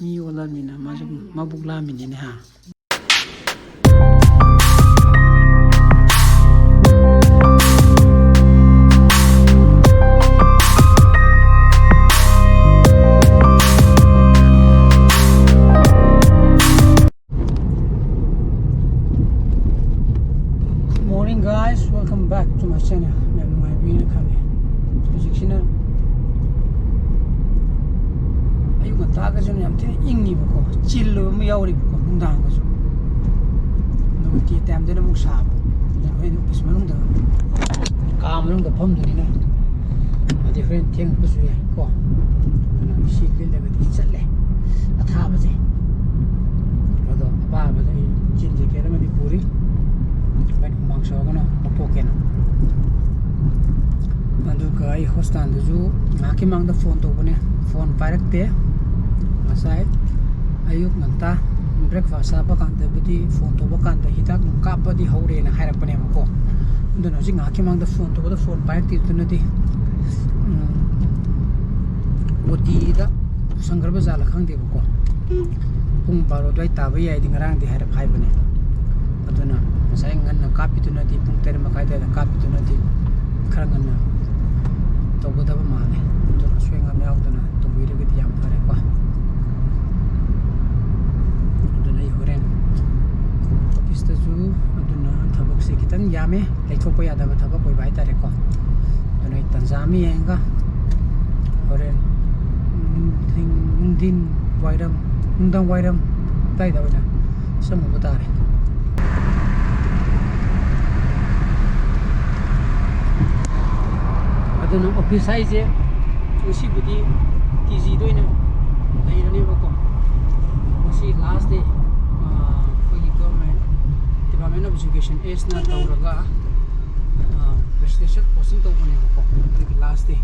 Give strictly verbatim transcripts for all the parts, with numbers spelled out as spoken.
ꯃꯤ ꯑꯣꯜꯂꯝꯃꯤꯅ ꯃꯥꯁꯨ ꯃꯕꯨꯛ ꯂꯥꯝꯃꯤꯅꯤꯅꯦ ꯍꯥ. Morning guys, welcome back to my channel. ꯌꯥꯝ ꯅꯨꯡꯉꯥꯏꯕꯤꯅ ꯈꯜꯂꯤ. ꯍꯧꯖꯤꯛꯁꯤꯅ ꯑꯌꯨꯛ ꯉꯟꯇꯥꯒꯁꯨ ꯌꯥꯝ ꯊꯤꯅ ꯏꯪꯉꯤꯕꯀꯣ, ꯆꯤꯜ ꯑꯣꯏꯕ ꯑꯃ ꯌꯥꯎꯔꯤꯕꯀꯣ ꯅꯨꯡꯗꯥꯡꯒꯁꯨ. ꯑꯗꯨꯒ ꯇꯤ ꯇꯥꯏꯝꯗꯅ ꯑꯃꯨꯛ ꯁꯥꯕ. ꯑꯗꯨꯅ ꯑꯩꯈꯣꯏ ꯑꯣꯐꯤꯁ ꯃꯅꯨꯡꯗ, ꯀꯥ ꯃꯅꯨꯡꯗ ꯐꯝꯗꯣꯏꯅꯤꯅ ꯑꯗꯨꯗꯤ ꯍꯣꯔꯦꯟ ꯊꯦꯡꯉꯛꯄꯁꯨ ꯌꯥꯏ ꯀꯣ. ꯑꯗꯨꯅ ꯁꯤ ꯂꯤꯠꯂꯒꯗꯤ ꯆꯠꯂꯦ ꯑꯊꯥꯕꯁꯦ. ꯑꯗꯣ ꯑꯄꯥꯕꯗ ꯑꯩ ꯖꯤꯟ ꯖꯦꯀꯦꯠ ꯑꯃꯗꯤ ꯄꯨꯔꯤ, ꯍꯣꯔꯦꯟ ꯍꯨꯃꯥꯡ ꯁꯧꯔꯒꯅ ꯂꯧꯊꯣꯛꯀꯦꯅ. ꯑꯗꯨꯒ ꯑꯩ ꯍꯣꯁꯇꯥꯟꯗꯁꯨ ꯉꯥꯏꯍꯥꯛꯀꯤ ꯃꯃꯥꯡꯗ ꯐꯣꯟ ꯇꯧꯕꯅꯦ, ꯐꯣꯟ ꯄꯥꯏꯔꯛꯇꯦ. ꯉꯁꯥꯏ ꯑꯌꯨꯛ ꯉꯟꯇꯥ ꯕ꯭ꯔꯦꯛꯐꯥꯁ ꯆꯥꯕ ꯀꯥꯟꯗꯕꯨꯗꯤ ꯐꯣꯟ ꯇꯧꯕ ꯀꯥꯟꯗ ꯍꯤꯗꯥꯛ ꯅꯨꯡ ꯀꯥꯞꯄꯗꯤ ꯍꯧꯔꯦꯅ ꯍꯥꯏꯔꯛꯄꯅꯦꯕꯀꯣ. ꯑꯗꯨꯅ ꯍꯧꯖꯤꯛ ꯉꯥꯏꯍꯥꯛꯀꯤ ꯃꯃꯥꯡꯗ ꯐꯣꯟ ꯇꯧꯕꯗ ꯐꯣꯟ ꯄꯥꯏꯔꯛꯇꯦꯗꯨꯅꯗꯤ, ꯎꯝ, ꯑꯣ ꯇꯤꯗ ꯄꯨꯁꯟꯈ꯭ꯔꯕ ꯖꯥꯠꯂ ꯈꯪꯗꯦꯕꯀꯣ. ꯄꯨꯡ ꯕꯥꯔꯣ ꯑꯗꯨꯋꯥꯏ ꯇꯥꯕ ꯌꯥꯏꯗꯤ ꯉꯔꯥꯡꯗꯤ ꯍꯥꯏꯔꯞ ꯍꯥꯏꯕꯅꯦ. ꯑꯗꯨꯅ ꯉꯁꯥꯏ ꯉꯟꯅ ꯀꯥꯞꯄꯤꯗꯨꯅꯗꯤ, ꯄꯨꯡ ꯇꯔꯦꯠ ꯃꯈꯥꯏ ꯑꯗꯨꯋꯥꯏꯗ ꯀꯥꯞꯄꯤꯗꯨꯅꯗꯤ ꯈꯔ ꯉꯟꯅ ꯇꯧꯒꯗꯕ ꯃꯥꯜꯂꯦ. ꯑꯗꯨꯅ ꯑꯁꯣꯏ ꯑꯉꯥꯝ ꯌꯥꯎꯗꯅ ꯇꯧꯕꯤꯔꯒꯗꯤ ꯌꯥꯝ ꯐꯔꯦꯀꯣ. ꯑꯗꯨꯅ ꯑꯩ ꯍꯣꯔꯦꯟ ꯑꯣꯐꯤꯁꯇꯁꯨ, ꯑꯗꯨꯅ ꯊꯕꯛꯁꯦ ꯈꯤꯇꯪ ꯌꯥꯝꯃꯦ, ꯂꯩꯊꯣꯛꯄ ꯌꯥꯗꯕ ꯊꯕꯛ ꯑꯣꯏꯕ ꯍꯥꯏꯇꯥꯔꯦꯀꯣ. ꯑꯗꯨꯅ ꯑꯩ ꯇꯟꯖꯥ ꯑꯃ ꯌꯦꯡꯉꯒ ꯍꯣꯔꯦꯟ ꯅꯨꯡꯊꯤꯟ, ꯅꯨꯡꯊꯤꯟ ꯋꯥꯏꯔꯝ, ꯅꯨꯡꯗꯥꯡ ꯋꯥꯏꯔꯝ ꯑꯗꯨꯋꯥꯏꯗ ꯑꯣꯏꯅ ꯆꯪꯉꯨꯕ ꯇꯥꯔꯦ. ꯑꯗꯨꯅ ꯑꯣꯐꯤꯁ ꯍꯥꯏꯁꯦ ꯉꯁꯤꯕꯨꯗꯤ ꯇꯤ ꯖꯤꯗ ꯑꯣꯏꯅ ꯂꯩꯔꯅꯦꯕꯀꯣ. ꯉꯁꯤ ꯂꯥꯁ ꯗꯦ, ꯑꯩꯈꯣꯏꯒꯤ ꯒꯚꯔꯟꯃꯦꯟ ꯗꯤꯄꯥꯔꯠꯃꯦꯟ ꯑꯣꯐ ꯏꯖꯨꯀꯦꯁꯟ ꯑꯦꯁꯅ ꯇꯧꯔꯒ ꯔꯦꯁꯤꯗꯦꯟꯁꯤꯌꯦꯜ ꯀꯣꯆꯤꯡ ꯇꯧꯕꯅꯦꯕꯀꯣ, ꯑꯗꯨꯒꯤ ꯂꯥꯁ ꯗꯦ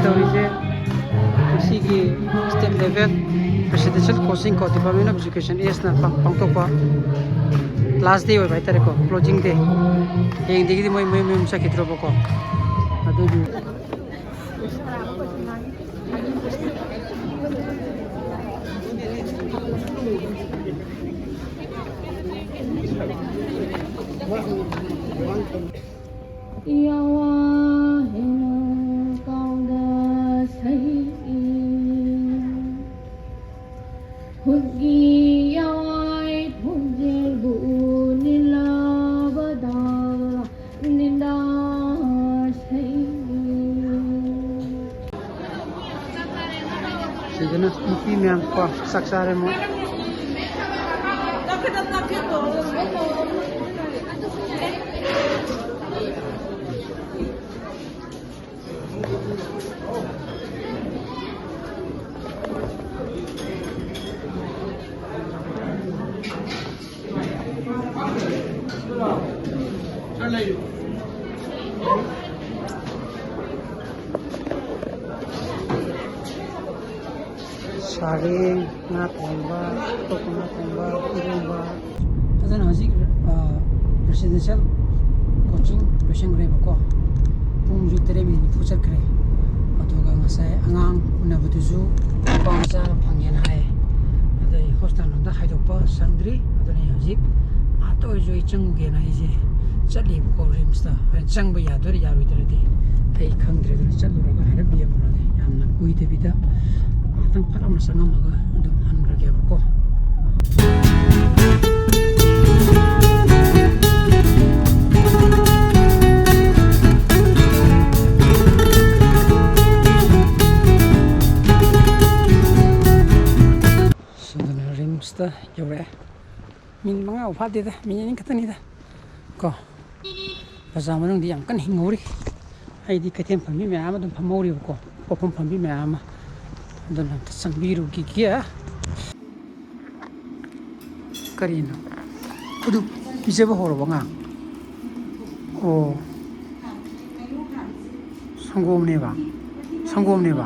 ꯇꯧꯔꯤꯁꯦ꯫ ꯉꯁꯤꯒꯤ ꯁ꯭ꯇꯦꯠ ꯂꯦꯚꯦꯜ ꯔꯦꯁꯤꯗꯦꯟꯁꯤꯌꯦꯜ ꯀꯣꯆꯤꯡ ꯀꯣ, ꯗꯤꯄꯥꯔꯠꯃꯦꯟ ꯑꯣꯐ ꯏꯖꯨꯀꯦꯁꯟ ꯑꯦꯁꯅ ꯄꯥꯡ-, ꯄꯥꯡꯊꯣꯛꯄ ꯂꯥꯁ ꯗꯦ ꯑꯣꯏꯕ ꯍꯥꯏꯇꯥꯔꯦꯀꯣ, ꯀ꯭ꯂꯣꯖꯤꯡ ꯗꯦ꯫ ꯍꯌꯦꯡꯗꯒꯤꯗꯤ ꯃꯣꯏ ꯃꯌꯨꯝ ꯃꯌꯨꯝ ꯆꯠꯈꯤꯗ꯭ꯔꯣꯕꯀꯣ, ꯑꯗꯨꯒꯤ ꯑꯗꯨꯅ ꯅꯨꯄꯤ ꯃꯌꯥꯝ ꯀꯣ ꯆꯥꯛ ꯆꯥꯔꯦ ꯃꯣꯏ꯫ ꯁꯥꯔꯦ, ꯉꯥ ꯊꯣꯡꯕ, ꯑꯇꯣꯞꯄ ꯉꯥ ꯊꯣꯡꯕ, ꯏꯔꯣꯟꯕ꯫ ꯐꯖꯅ ꯍꯧꯖꯤꯛ, ꯑ, residential coaching ꯂꯣꯏꯁꯟꯈ꯭ꯔꯦꯕꯀꯣ꯫ ꯄꯨꯡꯁꯨ ꯇꯔꯦꯠ ꯃꯤꯅꯤꯠ ꯅꯤꯐꯨ ꯆꯠꯈ꯭ꯔꯦ꯫ ꯑꯗꯨꯒ ꯉꯁꯥꯏ ꯑꯉꯥꯡ ꯎꯅꯕꯗꯨꯁꯨ ꯅꯨꯄꯥ ꯃꯆꯥ ꯑꯃ ꯐꯪꯉꯦꯅ ꯍꯥꯏ꯫ ꯑꯗꯩ ꯍꯣꯁꯄꯤꯇꯥꯜ ꯂꯣꯝꯗ ꯍꯥꯏꯗꯣꯛꯄ ꯁꯪꯗ꯭ꯔꯤ꯫ ꯑꯗꯨꯅ ꯑꯩ ꯍꯧꯖꯤꯛ ꯉꯥꯛꯇ ꯑꯣꯏꯔꯁꯨ ꯑꯩ ꯆꯪꯉꯨꯒꯦꯅ ꯑꯩꯁꯦ ꯆꯠꯂꯤꯕꯀꯣ ꯔꯤꯝꯁꯇ꯫ ꯍꯣꯔꯦꯟ ꯆꯪꯕ ꯌꯥꯗꯣꯏꯔꯥ ꯌꯥꯔꯣꯏꯗꯣꯏꯔꯗꯤ ꯑꯩ ꯈꯪꯗ꯭ꯔꯦ꯫ ꯑꯗꯨꯅ ꯆꯠꯂꯨꯔꯒ ꯍꯥꯏꯔꯞ ꯌꯦꯡꯉꯨꯔꯒꯦ꯫ ꯌꯥꯝꯅ ꯀꯨꯏꯗꯕꯤꯗ ꯉꯥꯛꯇꯪ ꯐꯠ ꯑꯃ ꯆꯪꯉꯝꯃꯒ ꯑꯗꯨꯝ ꯍꯟꯈ꯭ꯔꯒꯦꯕꯀꯣ꯫ ꯑꯗꯨꯅ ꯔꯤꯝꯁꯇ ꯌꯧꯔꯛꯑꯦ꯫ ꯃꯤꯅꯤꯠ ꯃꯉꯥ ꯐꯥꯎ ꯐꯥꯗꯦꯗ, ꯃꯤꯅꯤꯠ ꯑꯅꯤ ꯈꯛꯇꯅꯤꯗ ꯀꯣ꯫ ꯕꯖꯥꯔ ꯃꯅꯨꯡꯗꯤ ꯌꯥꯝ ꯀꯟꯅ ꯍꯤꯡꯍꯧꯔꯤ꯫ ꯑꯩꯗꯤ ꯀꯩꯊꯦꯜ ꯐꯝꯕꯤ ꯃꯌꯥꯝ ꯑꯗꯨꯝ ꯐꯝꯍꯧꯔꯤꯕꯀꯣ, ꯄꯣꯠꯐꯝ ꯐꯝꯕꯤ ꯃꯌꯥꯝ ꯑꯃ꯫ ꯑꯗꯨꯅ ꯑꯝꯇ ꯆꯪꯕꯤꯔꯨꯈꯤꯒꯦ꯫ ꯀꯔꯤꯅꯣ? ꯑꯗꯨ ꯄꯤꯖꯕ ꯍꯧꯔꯕ ꯉꯥ? ꯑꯣ꯫ ꯁꯪꯒꯣꯝꯅꯦꯕ? ꯁꯪꯒꯣꯝꯅꯦꯕ?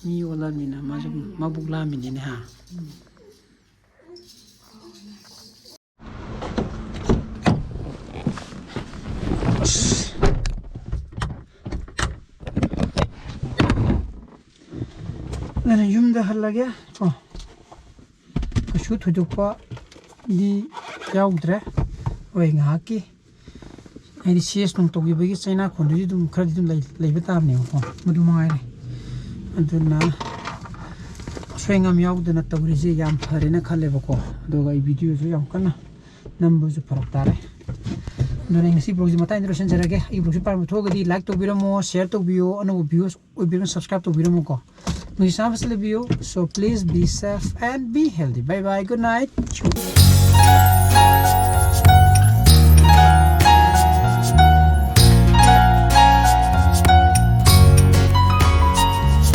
ꯃꯤ ꯑꯣꯜꯂꯃꯤꯅ ꯃꯥꯁꯨ ꯃꯕꯨꯛ ꯂꯥꯝꯃꯤꯅꯤꯅꯦ ꯍꯥ? ꯑꯁ꯫ ꯑꯗꯨꯅ ꯌꯨꯝꯗ ꯍꯜꯂꯒꯦ ꯀꯣ꯫ ꯀꯩꯁꯨ ꯊꯣꯏꯗꯣꯛꯄꯗꯤ ꯌꯥꯎꯗ꯭ꯔꯦ꯫ ꯍꯣꯏ, ꯉꯥꯏꯍꯥꯛꯀꯤ ꯍꯥꯏꯗꯤ ꯁꯤ ꯑꯦꯁ ꯅꯨꯡ ꯇꯧꯈꯤꯕꯒꯤ ꯆꯩꯅꯥ ꯈꯣꯟꯗꯨꯗꯤ ꯑꯗꯨꯝ ꯈꯔꯗꯤ ꯑꯗꯨꯝ ꯂꯩ-, ꯂꯩꯕ ꯇꯥꯕꯅꯦꯕꯀꯣ, ꯃꯗꯨ ꯃꯉꯥꯏꯔꯦ꯫ ꯑꯗꯨꯅ ꯑꯁꯣꯏ ꯑꯉꯥꯝ ꯌꯥꯎꯗꯅ ꯇꯧꯔꯤꯁꯦ ꯌꯥꯝ ꯐꯔꯦꯅ ꯈꯜꯂꯦꯕꯀꯣ꯫ ꯑꯗꯨꯒ ꯑꯩ ꯚꯤꯗꯤꯑꯣꯁꯨ ꯌꯥꯝ ꯀꯟꯅ ꯅꯝꯕꯁꯨ ꯐꯔꯛ ꯇꯥꯔꯦ꯫ ꯑꯗꯨꯅ ꯑꯩ ꯉꯁꯤ vlogꯁꯤ ꯃꯇꯥꯡꯗ ꯂꯣꯏꯁꯤꯟꯖꯔꯒꯦ꯫ ꯑꯩ vlogꯁꯤ ꯄꯥꯝꯕ ꯊꯣꯛꯑꯒꯗꯤ like ꯇꯧꯕꯤꯔꯝꯃꯣ, share ꯇꯧꯕꯤꯌꯣ, ꯑꯅꯧꯕ viewers ꯑꯣꯏꯕꯤꯔꯝꯃꯣ, subscribe ꯇꯧꯕꯤꯔꯝꯃꯣꯀꯣ꯫ ꯅꯣꯏ ꯆꯥꯕꯁꯤ ꯂꯩꯕꯤꯌꯨ꯫ So please be safe and be healthy. Bye bye. Good night.